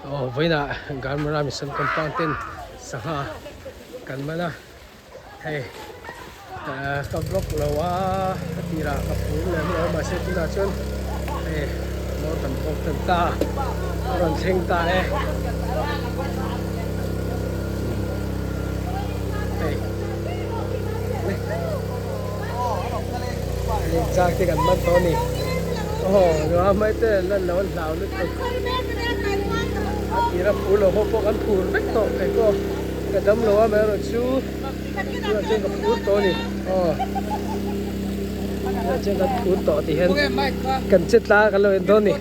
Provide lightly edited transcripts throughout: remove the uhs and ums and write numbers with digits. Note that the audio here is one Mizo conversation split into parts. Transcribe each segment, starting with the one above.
Aw vawiinah Garmara Mission Compound ten sangha kan man a hei ahh ka vlog lo a ka tirah ka phur lem lo a mahse tunah chuan hei motor kan bawk tan ta a rawn thleng ta e hei chak te kan man tawh a ni aw nula hmai te lan lo an hlau lutuk a tira phur lo ho pawh kan phur vek tawh kei pawh ka dam lo a amaherawhchu tunah chuan ka phur tawh a ni aw tunah chuan kan phur tawh tih hian kan che tla kan lo en dawn a ni.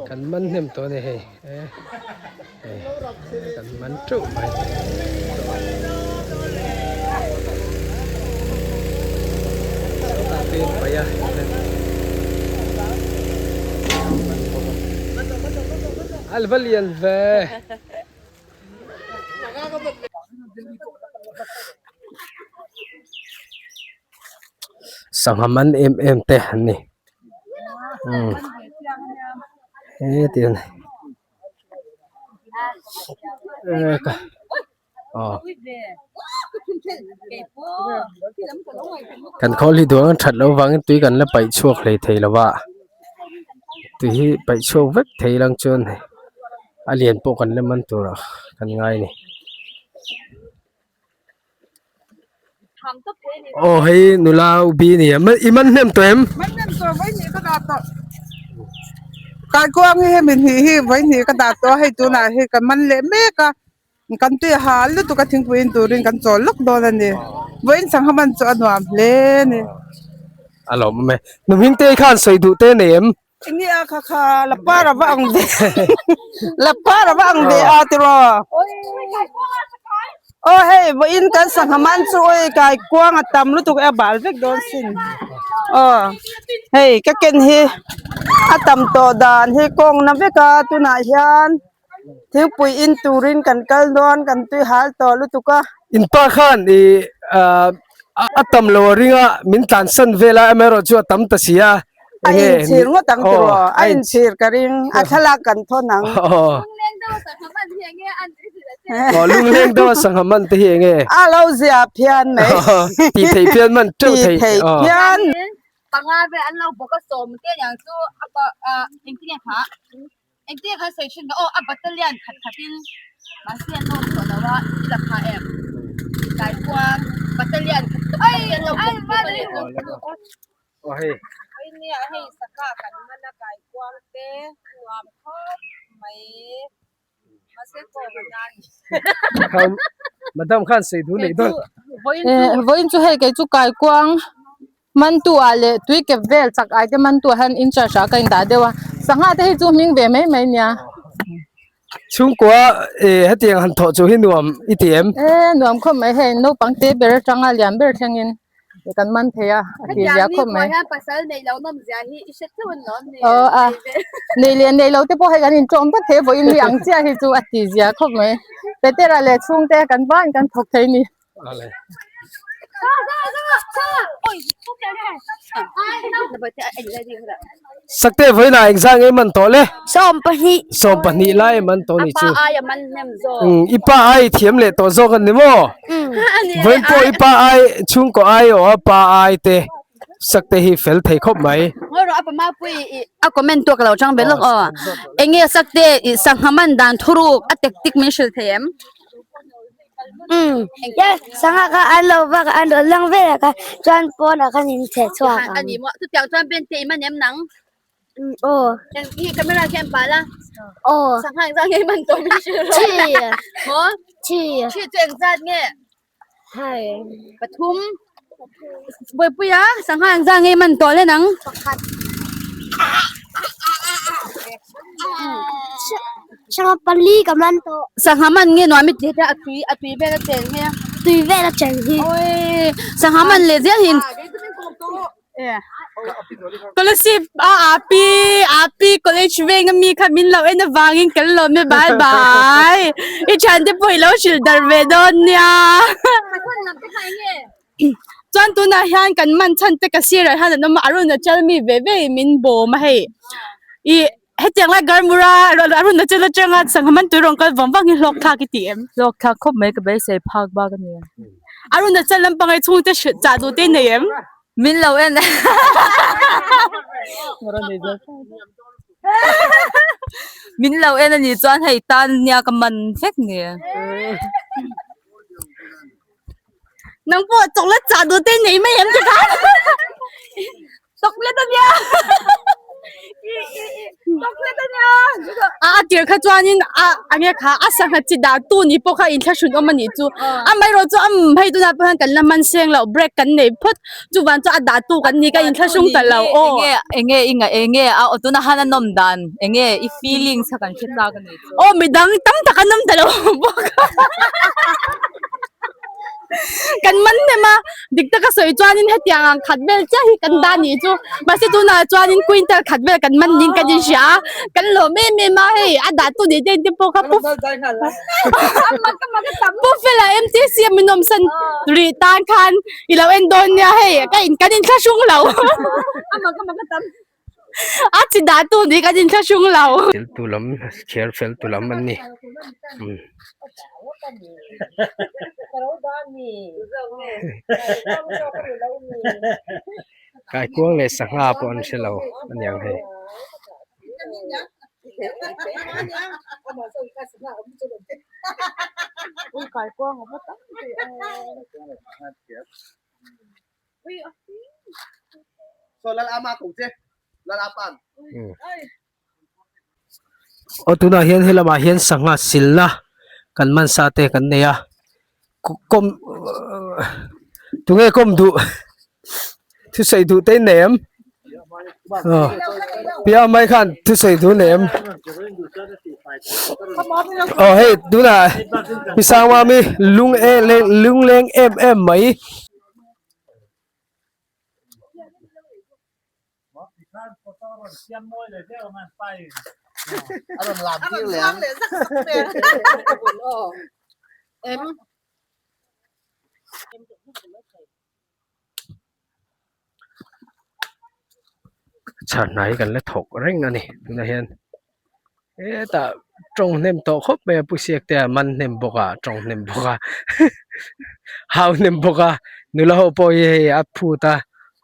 Kan man hnem tawh a ni hei e kan man teuh mai. Sawtah te in paih a a va lian ve. Sangha man em em te an ni umm heti a ni aw kan khawl hi duang a that loh avangin tui kan la paih chhuak hlei thei lo va tui hi paih chhuak vek thei lang chuan a lian pawh kan la man turah kan ngai a ni. Aw hei nula ubi a ni a i man hnem tawh em? Man hnem tawh vawihnih ka dah tawh. Kaikuang hi hemi hnih hi vawihnih ka dah tawh a hei tunah hei ka man leh mek a kan tui a hal lutuk a thingpui in turin kan chawl lawk dawn a ni. Vawiin sangha man chu a nuam hle a ni. A lawm awm e. Nu Hmingtei khan sawi duh te nei em? Enge a kha kha la par a va ang ve la par a va ang ve a tiraw aw hei vawiin kan sangha man chu oi kai kuang a tam lutuk e a bal vek dawn sin aw hei ka ken hi a tam tawh dan hi kawng na vek a tunah hian thingpui in turin kan kal dawn kan tui hal tawh lutuk a. In pa khan ih a tam lo a ring a min tlansan vel a amaherawhchu a tam ta si a. A inchhir ngawt ang tiraw? A inchhir ka ring. A thlalak kan thawn ang. Aw lungleng deuh a sangha man te hi enge? A lo zia phian mai. Tih theih phian man teuh theih. Tih theih phian. Panga vel an lo bawk a sawm te aniang chu a engtin nge kha engtin nge kha sawi thin aw a battalion khat khat in mahse an lo awm tawh lo a i la kha em Taikuang battalion khat khat te an lo bawk bawk a ni chu. Aw hei. Hei nia hei sangha kan man a kai kuang te a nuam khawp mai mahse kawng a na ni. Kham madam khan sei du nei dawn. Vawiin chu hei kei chu kai kuang man tu ah leh tui kep vel chak ai te man tu ah hian in charge ah ka in dah deuh a sangha te hi chu hming ve mai mai nia. Chhungkua hetiang han thawh chu hi nuam i ti em? E nuam khawp mai hei naupang te ber atanga lian ber thlengin kan man thei a a ti zia khawp mai. Hetiang pasal neih loh nawm zia hi i hre theuh an awm ni. Aw a nei leh nei lo te pawh hei kan inṭawm vek thei a vawiin hi ang chiah hi chu a ti zia khawp mai. Petera leh chhungte kan vain kan thawk thei a ni. Sakte vawiinah engzah nge man tawh le? 12. 12 lai a man tawh ni chu. A pa ai a man hnem zawk. Um, i pa ai thiam leh tawh zawk an ni maw? Vawiin pawh i pa ai chhungkaw ai aw a pa ai te. Sakte hi fel thei khawp mai. Ngawi rawh a pama pui i a comment tuak lo chang ve lawk aw. Enge Sakte i sangha man dan thuruk a tactic min hrilh thei em? Umm yes sangha kha an lo vak a an rawn lang vel a kha chuan pawnah khan in cheh chhuak ang. Ani maw chutiang chuan pen te i man em nang? Aw. Eng hi camera khian pal a? Aw. Sangha engzat nge i man tawh min hrilh rawh. Thi. Maw? Thi. Thi chu engzat nge? Hai. Pathum. Bawipuia sangha engzat nge i man tawh le nang? Pakhat. Sangha pali ka man tawh. Sangha man nge nuam i ti heta a tui a tui vel a cheng hi. Tui vel a cheng hi. Oi sangha man leh zel hi. Scholarship a api api college veng ami kha min lo en avangin kan lawm e bye bye i thian te pawh i lo hrilh darh ve dawn nia chuan tunah hian kan man chhan te ka sirah hian an awm a Arunachal mi ve ve in min bawm a hei ih hetiang lai Garmura Arunachal atanga sangha man tui rawn kal vang vang hi hlawk thlak i ti em hlawk thlak khawp mai ka beisei phak bak a ni Arunachal lampang hi chhungte hrilh chah duh te i nei em. Min lo en Min lo en a nih chuan hei tan nia ka man vek ni. Nang pawh chocolate chah duh te nei mai em che khan. Chocolate a nia. Chocolate a nia. A a tir kha chuanin a enge kha a sangha chi dah tu ni pawh kha inthlahrun awm a nih chu. Amaherawh chu am hei tunah pawh hian kan la man seng loh break kan nei phawt chuvan chu a dah tu kan ni ka inthlahrung ta lo aw. Enge enge i ngaih enge a tuna han a nawm dan enge i feelings kha kan hre chak a nih chu. Aw midang tam tak an awm ta lo bawk a. Kan man hnem a, dik taka sawi chuanin hetiang ang khat vel chiah hi kan dah nih chu. Mahse tunah chuanin quintal khat vel kan man ding kan inhria a, kan lawm em em a hei a dah tu nih te te pawh kha pu Pu Fela MTC a min awmsan rih tan khan i lo en dawn nia hei ka in kan inthlahrung lo. A chi dah tu nih kan inthlahrung lo. Fel tu lam chhiar fel tu lam an ni. Kaikuang leh sangha pawh an hre lo a niang hei. Aw tunah hian helamah hian sangha silna kan man sa te kan nei a kawm tunge kawm duh thusawi duh te in nei em aw piah mai khan thusawi duh nei em aw hei tunah pi sangmami lung lungleng em em mai. Chhan hnai kan la thawk reng a ni tunah hian hetah tawng hnem tawh khawp mai a pu siak te a man hnem bawk a tawng hnem bawk a hau hnem bawk a nula ho pawh hi hei a phut a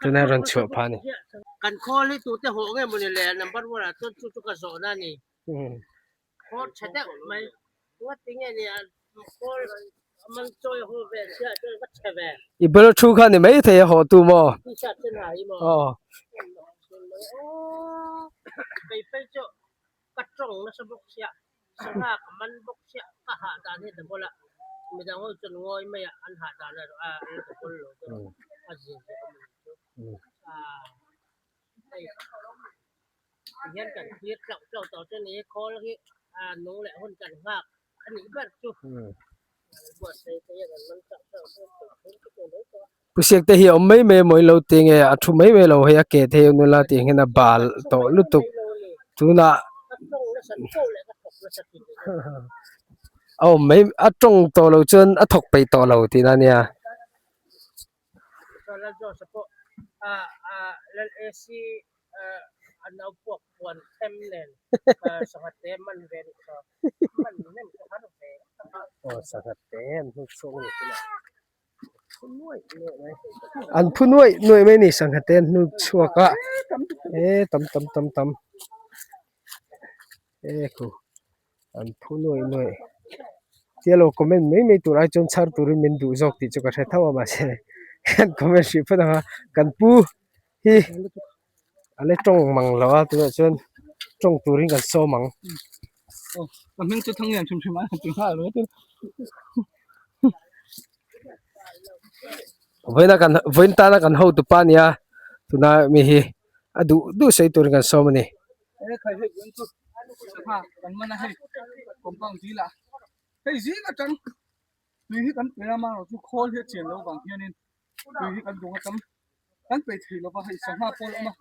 tunah rawn chhuah phah a ni. Kan khawl hi tute hawh nge mawni le number one ah chuan chu chu ka zawhna a ni. Khawl tha deuh mai ngati nge ni a khawl a man chawi haw ve sia chuan va chhe ve. I bula thu kha ni mai thei a hawh tu maw? T-shirt sen ha hi maw? Aw. Kei phei chu ka tawng nasa bawk sia, sangha ka man bawk sia, ka hah dan hi double a, midang ho chuan ngawi mai a an hah dan erawh a an double lo deuh a zir zawk a maw chu. Hei tihian kan thlir tlauh tlauh tawh chu ni khawl hi a nung leh hun kan nghak a nih ber chu buatsaih te hian an man chak chak a. Pusiak te hi a awm mai mai a maw ilo ti nge a thu mai mai lo hei a ke te hi nula tih hian a bal tawh lutuk tunah a awm mai a tawng tawh loh chuan a thawk peih tawh lo tihna a nia. Chuan Lal Josh-a pawh Lal AC a nau puak puan them nen sangha te man ve a nih kha. Man nem chu har ve tak a. Aw sangha te an hnuk chhuak a ni tunah. An phu nuaih nuaih mai a ni sangha te an hnuk chhuak a e tam tam tam tam e khu an phu nuaih nuaih tia lo comment mai mai tur ai chuan chhar turin min duh zawk tih chu ka hre tho a mahse an comment hrih phawt ang a kan pu hi a la tawng mang lo a tunah chuan tawng turin kan sawm ang. Ka hming chu Thanglian hrim hrim a ti nghal ringawt a. Vawiin a kan vawiin tana kan hotu pa nia tuna mi hi a duh duh sawi turin kan sawm a ni. He khai hei vawiin chu sangha kan man a hei compound dil ah hei zing atang tui hi kan pe a amaherawhchu khawl hi a chian loh vang hianin tui hi kan dawng a tam kan peih thei lova hei sangha pawl awm a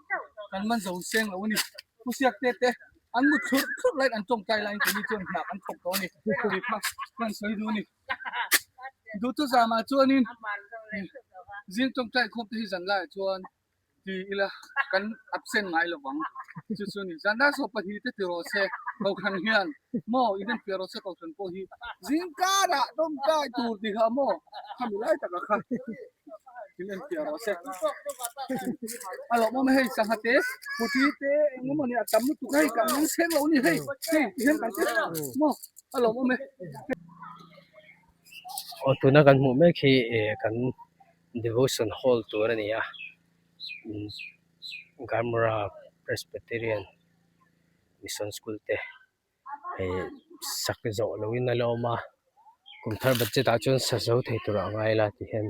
kan man zo seng lo a ni thusiak te te an mut thlurh thlurh laiin an tawngtai laiin keini chuan hna kan thawk tawh a ni tih kha kan sawi duh a ni duhthusam ah chuanin zing tawngtai khawm te hi zan laiah chuan ti ila kan absent ngai lo vang chu chu ni zan dar sawm pahnih te ti rawh se kohhran hian maw in enfiah rawh se kohhran pawh hi zingkarah tawngtai tur ti kha maw khami lai takah khan in enfiah rawh se a lawmawm hei sangha te puti te eng emaw ni a tam lutuk a hei kan nung chheng lo a ni hei hei ti hian kan ti maw a lawmawm e. Aw tuna kan hmuh mek hi eh kan devotion hall tur a ni a Garmura Presbyterian Mission School te ih sak zawh loh in a la awm a kum thar budget ah chuan sa zo thei tur a ngai la ti hian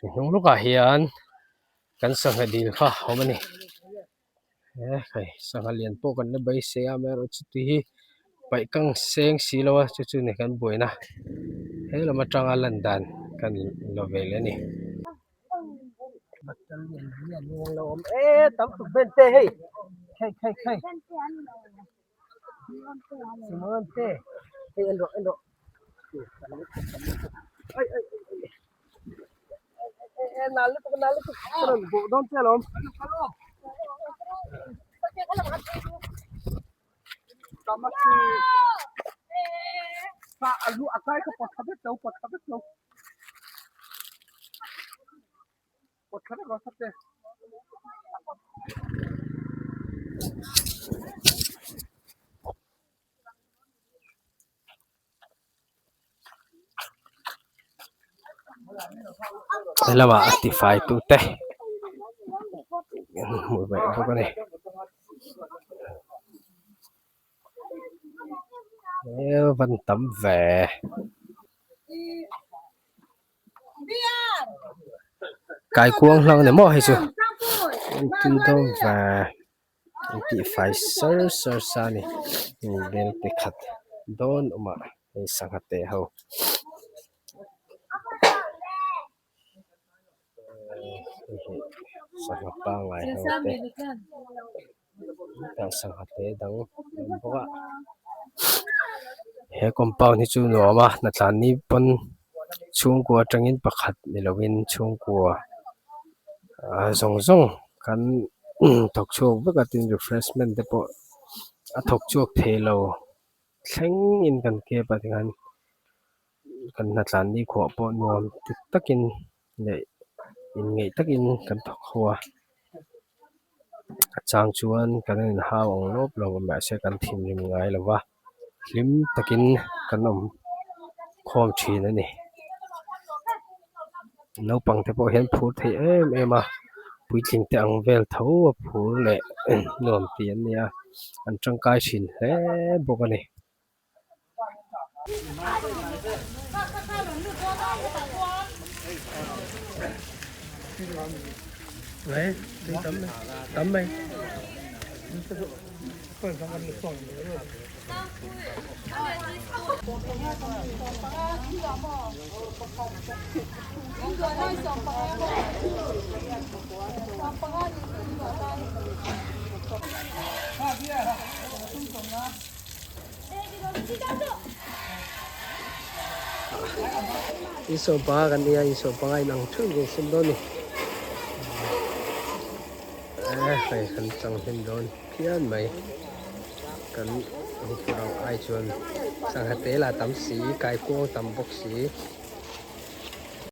a hnung lawkah hian kan sangha dil kha a awm a ni he hei sangha lian pawh kan la beisei a amaherawhchu tui hi paih kang seng si lo a chu chu ni kan buaina he lam atanga lan dan kan la ve leh a ni. Helamah a tifai tute an hmuh ve bawk a ni. He van tam ve. Kaikuang hlang a ni maw hei chu engtin dawn ve an tihfai sar sar sa a ni bel pe khat dawn awm ah hei sangha te ho sangha pangngai ho te tah sangha te dang a awm bawk a he compound hi chu nuam a hnatlan ni pawn chhungkua atangin pakhat ni lovin chhungkua ah zawng zawng kan thawk chhuak vek a tin refreshment te pawh a thawk chhuak thei lo thleng in kan kep a tikhan kan hnatlan ni khuah pawh nuam ti takin leh inngeih takin kan thawk ho a a chang chuan kan inhau ang lawp lo a mahse kan thinrim ngai lo va hlim takin kan awm khawm thin a ni naupang te pawh hian phur thei em em a puitling te ang vel tho a phur leh nuam ti an ni a an tangkai thin hle bawk a ni. Đấy, đi tắm này, tắm này. Insawm panga kan nia insawm panga inang theuh kan sem dawn a ni eh hei kan chang hnem dawn phian mai kan huphurh ang ai chuan sangha te lah tam si kaikuang tam bawk si.